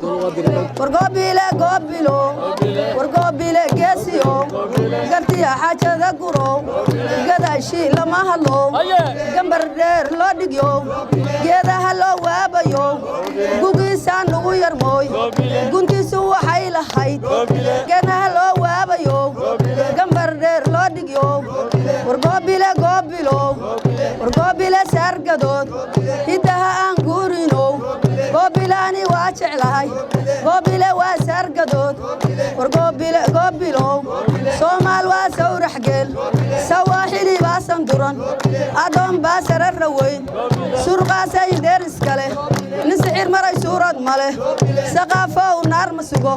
Wargoobile goobilo, wargoobile geesiyo, gartiya xaajada gurow, gadaashii lama hadlo, gambar dheer loo dhigyo, geedaha loo waabayo, gugiisaan ugu yarmooy, guntiisu waxay lahayd geedaha loo waabayo, gambar dheer loo dhigyo. Wargoobile goobilo, wargoobile saargadood, hiddaha aan guurinow, goobilaani waa jeclahay, goobile waa saargadood. Wargoobile goobilow, Soomaal waa sawraxgeel, Sawaaxili baa sanduran, adoon baa sararra weyn, surqaasay dheer iskale, nin sixir maray suurad male, saqaafow naar ma sugo,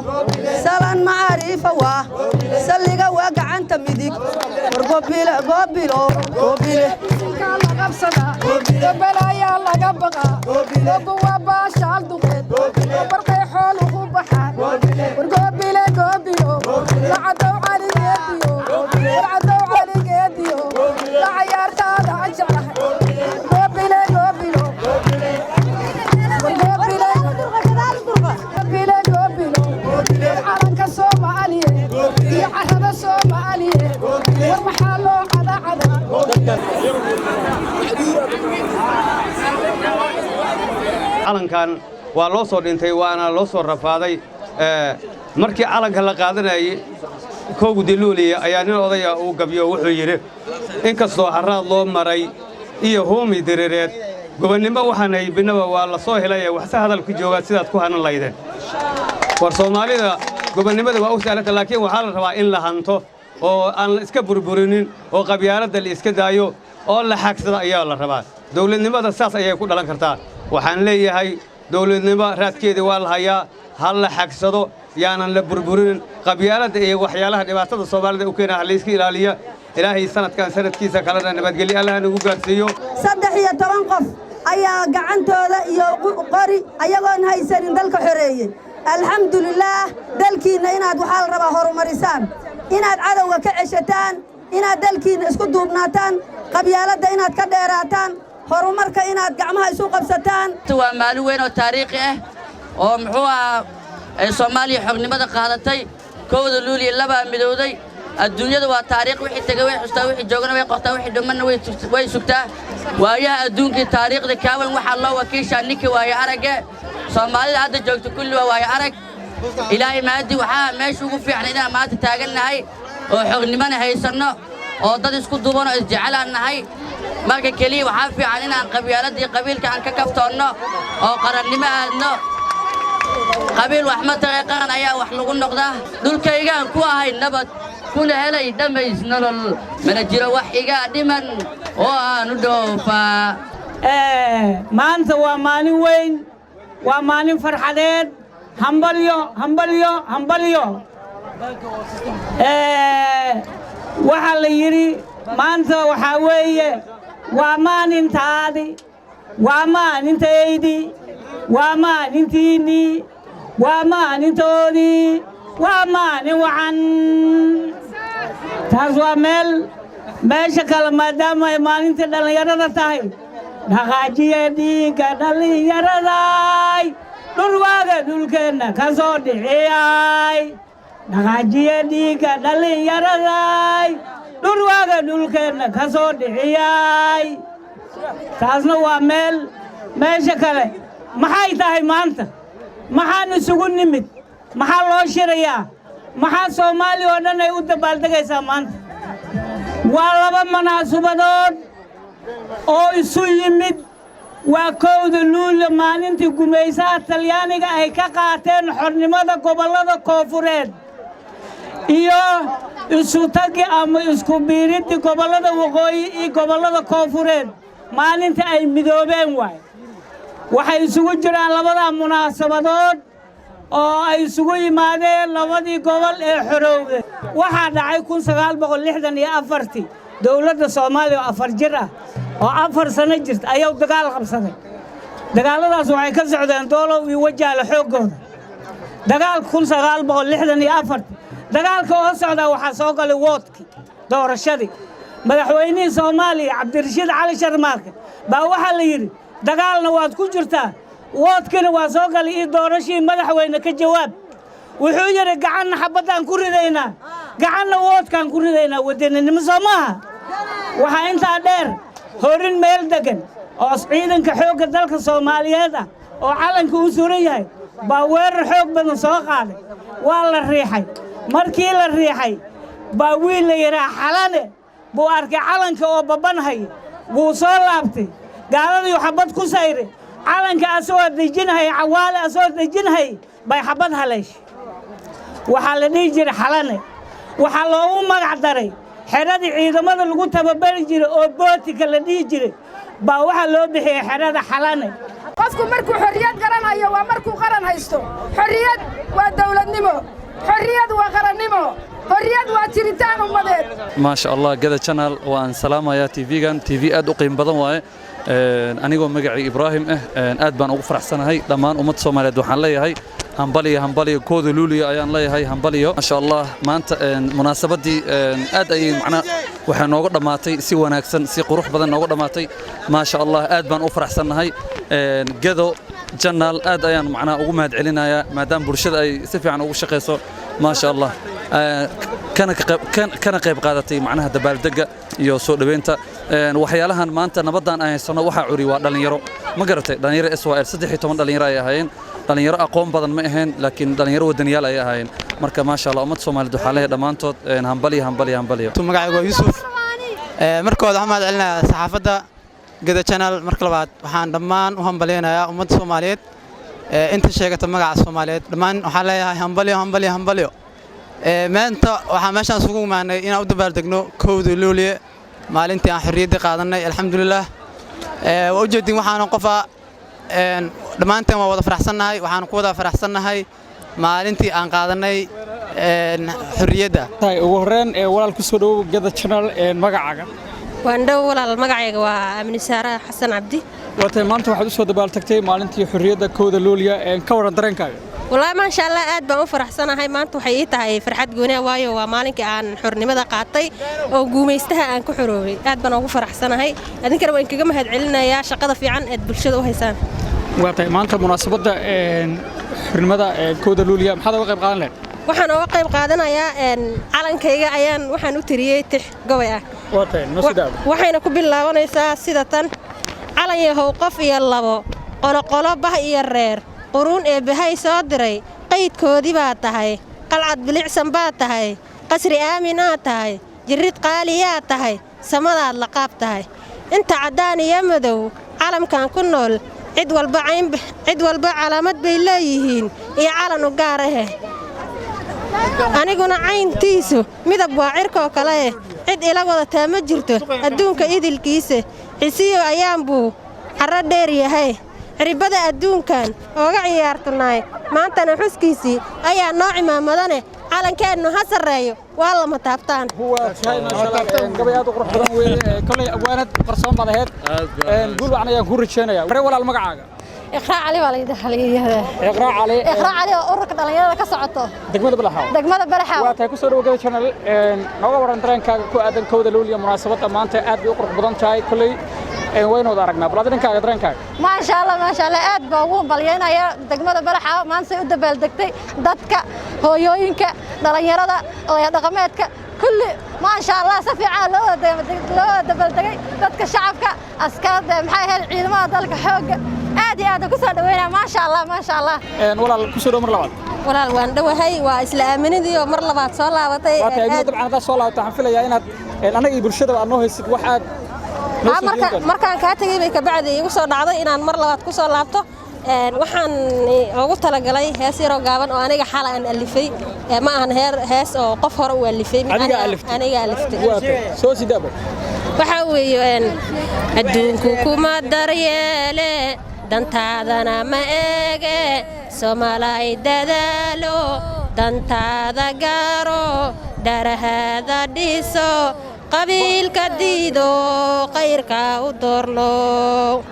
salan macaariifa waa salliga waa gacanta midig. Wargoobile goobilow goobile. Balaayaa laga baqaa, gogu waa baashaal duqeed, barqay xooluhu baxaan. Wargoobile goobilo, lacadow caligeediyo, warcadow caligeediyo, la cayaartaada aan jeclahay. Goobile goobilo, wargoobile goobile goobilo, calanka Soomaaliyeed iyo carrada Soomaaliyeed, war maxaa loo cadacada? Calankan waa loo soo dhintay, waana loo soo rafaaday. Markii calanka la qaadanayey 1-dii Luuliya ayaa nin odaya uu gabyo, wuxuu yidhi: "Inkastoo harraad loo maray iyo huumi diriireed, gobonnimo waxaan haybinaba waa la soo helaye, waxse hadal ku joogaa sidaad ku hanan laydeen." War Soomaalida, gobonnimada waa u sahlanta, laakiin waxaa la rabaa in la hanto oo aan la iska burburinin oo qabyaaladda la iska daayo oo la xagsado ayaa la rabaa. Dawladnimada saas ayay ku dhalan kartaa. Waxaan leeyahay, dawladnimo raadkeedii waa la hayaa, ha la xagsado, yaanan la burburinin. Qabyaaladda iyo waxyaalaha dhibaatada Soomaalida u keena ha layska ilaaliya. Ilaahay sanadkan sanadkiisa kalena nabadgelyo Allaha nagu gaarsiiyo. 13 qof ayaa gacantooda iyo qori ayagoon haysanin dalka xoreeyey. Alxamdulilaah. Dalkiinna inaad waxaa la rabaa horumarisaan, inaad cadowga ka ceshataan, inaad dalkiinna isku duubnaataan, qabyaaladda inaad ka dheeraataan, horumarka inaad gacmaha isu qabsataan. Waa maalin weyn oo taariikhi ah oo muxuu ahaa ay Soomaaliya xornimada qaadatay 1-da Luuliya, labaa midowday. Adduunyada waa taariikh. Wixii tegey way xustaa, wixii joogana way qortaa, wixii dhimanna way sugtaa. Waayaha adduunkii taariikhda kaawan waxaa loo wakiishaa ninkii waayo aragge. Soomaalida hadda joogta kulli waa waayo arag. Ilaahay maadii, waxaa meesha ugu fiican inaan maanta taagannahay oo xornimona haysanno oo dad isku duuban oo isjecelaan nahay. Marka keliya waxaa fiican inaan qabyaaladii qabiilka aan ka kaftoonno oo qarannimo aadno. Qabiil wax ma taray, qaran ayaa wax lagu noqdaa. Dhulkaygaan ku ahay nabad, kuna helay dhammays nolol, mana jiro wax igaa dhiman oo aanu dhoofaa. Maanta waa maalin weyn, waa maalin farxadeed. Hambalyo, hambalyo, hambalyo. Waxaa la yidhi maanta waxaa weeye waa maalintaadi, waa maalintaydii, waa maalintiinnii, waa maalintoodii, waa maalin wacan. Taas waa meel. Meesha kale, maadaama ay maalintii dhallinyarada tahay, dhaqaajiya dhiigga dhallinyaraday, dhulwaaga dhulkeenna ka soo dhiciyay. Dhaqaajiya dhiigga dhallinyaraday, dhulwaaga dhulkeenna ka soo dhiciyay. Taasna waa meel. Meesha kale maxay tahay? Maanta maxaan isugu nimid? Maxaa loo shirayaa? Maxaa Soomaaliya oo dhan ay u dabaaldegaysaa maanta? Waa laba munaasubadood oo isu yimid. Waa 1-da Luulyo, maalintii gumaysaha Talyaaniga ay ka qaateen xornimada gobollada koonfureed, iyo isutaggi ama isku biiriddii gobollada waqooyi iyo gobollada koonfureed maalinta ay midoobeen waay. Waxay isugu jiraan labadaa munaasabadood. Oo ay isugu yimaadeen labadii gobol ee xorowday. Waxaa dhacay 1964-tii dowladda Soomaaliya oo 4 jir ah oo 4 sano jirta ayuu dagaal qabsaday. Dagaalladaas waxay ka socdeen Doolow iyo Wajaale xooggooda. Dagaal 1964-tii dagaalka oo socdaa waxaa soo galay woodkii doorashadii madaxweynihii Soomaaliya Cabdirashiid Cali Sharmaarke baa waxaa la yidhi dagaalna waad ku jirtaa, woodkiina waa soo galay iyo doorashihii madaxweyne, ka jawaab. Wuxuu yidhi gacanna xabaddaan ku ridaynaa, gacanna woodkaan ku ridaynaa. Wadaninimo soo maaha? Waxaa intaa dheer, horin meel deggan oo ciidanka xoogga dalka Soomaaliyeed ah oo calanka u suran yahay baa weerar xoog badan soo qaaday. Waa la riixay. Markii la riixay baa wiil la yidhaha Xalane buu arkay calanka oo babbanhaya. Wuu soo laabtay, gaaladiiu xabbad ku sayray. Calanka asagoo dejinhaya, Cawaale asagoo dejinhay bay xabbad haleeshay. Waxaa la dhihi jiray Xalane. Waxaa loogu magac daray xeradii ciidamada lagu tababari jiray oo bootika la dhihi jiray baa waxaa loo bixiyey xerada Xalane. Qofku markuu xorriyad garanayo waa markuu qaran haysto. Xorriyad waa dawladnimo, xorriyad waa qarannimo, xorriyad waa jiritaan ummadeed. Maasha Allah, Gada Channel waan salaamayaa. TV-gan TV aad u qiimo badan waaye. Anigoo magacii Ibraahim ah, aad baan ugu faraxsanahay. Dhammaan ummadda Soomaaliyeed waxaan leeyahay hambaliyo, hambaliyo. Kooda Luuliyo ayaan leeyahay hambaliyo. Maasha Allah, maanta munaasabaddii aad ayay macnaa waxay nooga dhammaatay si wanaagsan, si qurux badan nooga dhammaatay. Maasha Allah, aad baan u faraxsannahay. Gado Channel aad ayaan macnaha ugu mahad celinayaa maadaama bulshada ay si fiican ugu shaqayso, maasha Allah, kana qayb qaadatay macnaha dabaaldegga iyo soo dhoweynta waxyaalahan. Maanta nabaddan aan haysano waxaa curi waa dhallinyaro, ma garatay? Dhallinyaro SYL, 13 dhallinyaro ay ahaayeen. Dhallinyaro aqoon badan ma ahayn, laakiin dhallinyaro wadaniyaal ay ahaayeen. Marka maasha Allah, ummadda Soomaaliyeed waxaa leeyahay dhammaantood hambaliyo, hambaliyo, hambaliyo. Magacaygu waa Yuusuf. Marka hore waxaan mahad celinayaa saxaafadda Gada Channel. Marka labaad waxaan dhammaan u hambalyaynayaa ummadda Soomaaliyeed inta sheegata magaca Soomaaliyeed. Dhammaan waxaan leeyahay hambalyo, hambalyo, hambalyo. Maanta waxaan meeshaan isugu imaanay inaan u dabaaldegno 1-da Luuliye, maalintii aan xorriyaddii qaadanay. Alxamdulilah, waa ujeedin waxaana qofa dhammaanteen waa wada faraxsannahay. Waxaan ku wada faraxsannahay maalintii aan qaadanay xorriyadda. Ugu horreyn, walaal, ku soo dhowow Gada Channel. Magacaaga? Waan dhow walaal, magacayga waa Aamini Saara Xasan Cabdi. Waa tahay, maanta waxaad u soo dabaaltagtay maalintii xorriyadda 1-da Luuliya. Ka warran dareenkaaga? Wallaahi maasha Allah, aad baan u faraxsanahay. Maanta waxay ii tahay farxad gooniya, waayo waa maalinkii aan xornimada qaatay oo guumaystaha aan ku xoroobay. Aad baan ugu faraxsanahay. Adinkana waan kaga mahad celinayaa shaqada fiican eed bulshada u haysaan. Waa tahay, maanta munaasabadda xornimada 1-da Luuliya maxaad uga qayb qaadan lahayd? Waxaan uga qayb qaadanayaa calankayga ayaan waxaan u tiriyey tix gobay ah. Waa tahay, noo sidaaba. Waxayna ku bilaabanaysaa sida tan: calan yahow, qof iyo labo, qoloqolo, bah iyo reer, quruun eebbahay soo diray qaydkoodii baa tahay. Qalcad bilicsan baa tahay, qasri aaminaa tahay, jirrid qaaliyaa tahay, samadaad laqaab tahay. Inta caddaan iyo madow calamkan ku nool, cid walba cid walba calaamad bay leeyihiin iyo calan u gaar ahe. Aniguna cayntiisu midab waa cirkoo kale eh, cid ila wadataa ma jirto adduunka idilkiisa. Xisiyo ayaan buu carro dheer yahay, ciribada adduunkan ooga ciyaartanaay. Maantana xuskiisii ayaa noo cimaamadane, calankeennu ha sarreeyo, waa lama taabtaan. Gabay aad u qurux badan weeye. Kolay abwaanad qarsoon baad ahayd. Guul wacan ayaan kuu rajeynayaa. Hore walaal, magacaaga? Iqraa Cali baa la yidhaahdaa. Iqraa Cali. Iqraa Cali oo ururka dhalinyarada ka socoto. Degmada Balaxaaw. Degmada Balaxaaw. Waa tahay, kusoo dhawo Gada Channel. Nooga waran dareenkaaga ku aadan 1-da Luuliya. Munaasabadda maanta aad bay u qurux badan tahay, kolay waynu wada aragnaa. Bal adinkaaga, dareenkaaga? Maasha Allah, maasha Allah, aad baa ugu hambalyeynaya degmada Balaxaaw maanta say u dabaaldegtay. Dadka hooyooyinka, dhalinyarada, odayaal dhaqameedka, kulli maasha Allah, si fiican loo dabaaldegay. Dadka shacabka, askarta, maxay ahayd, ciidamada dalka xoogga, aad iyo aad ku soo dhaweynaya. Maasha Allah, maasha Allah. Walaal, kusoo dhawo mar labaad. Walaal, waan dhowahay. Waa isla aaminadii oo mar labaad soo laabatay. Waa tahay, dabcan haddaad soo laabato waxaan filayaa inaad annaga iyo bulshadaba aad noo haysid wax aad Markaan kaa tegey bay kabacdi igu soo dhacday inaan mar labaad ku soo laabto. Waxaan ugu talagalay hees yaroo gaaban oo aniga xala aan alifay. Ma ahan heer hees oo qof hore u alifay. Aniga aliftay. Soo sidaaba. Waxaa weeye: adduunku kuma daryeele. Dantaadana ma eege. Soomaalay, dadaalo, dantaada gaaro, darahaada dhiso, qabiilka diido, qayrka u doorno.